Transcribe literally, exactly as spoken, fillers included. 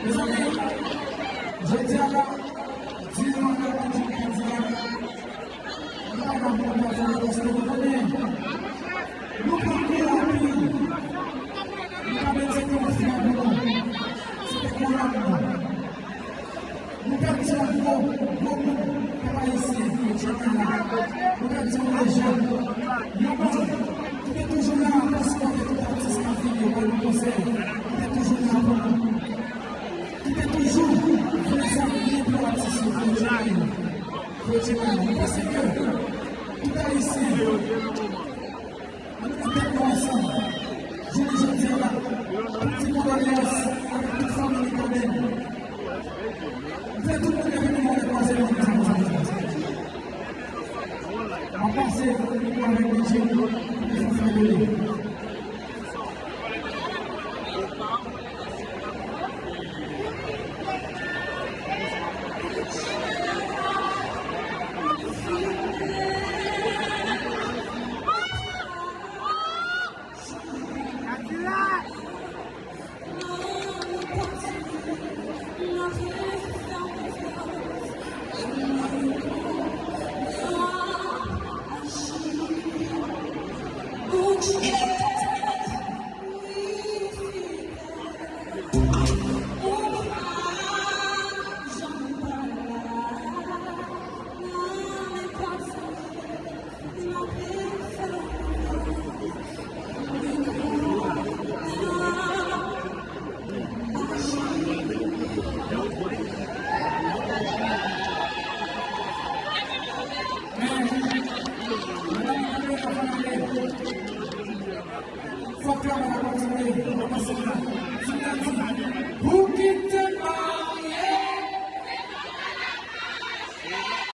Mezanmi, jodi a la, di nou an rapid, di nou an dirèk. Nou pa ka pran pèsonn paske nou konnen. Nou pran kou anpil. Nou pa mete konfyans nou. Se te kolòn nou. Nou pèdi yon gwo, gwo moun, pèp ayisyen, ki te la. Nou pèdi yon lejand. Yon moun ki te toujou la pou sipòte tout atis k ap vini yo ban nou konsèy. Ki te toujou la pou nou. Ki te toujou vle sa byen pou atis yo, pou yo tcheke yo. Pou yo tcheke yo. Nou panse ke tout ayisyen, ann met tèt nou ansanm. Jounen jodi a la, pou di kondoleyans avèk tout fanmi Mikanèl. M fè tout moun leve men yo, lè kwaze men yo, sa konsa, konsa. M ap pase mikwo avèk Benji pou li fè fè de li.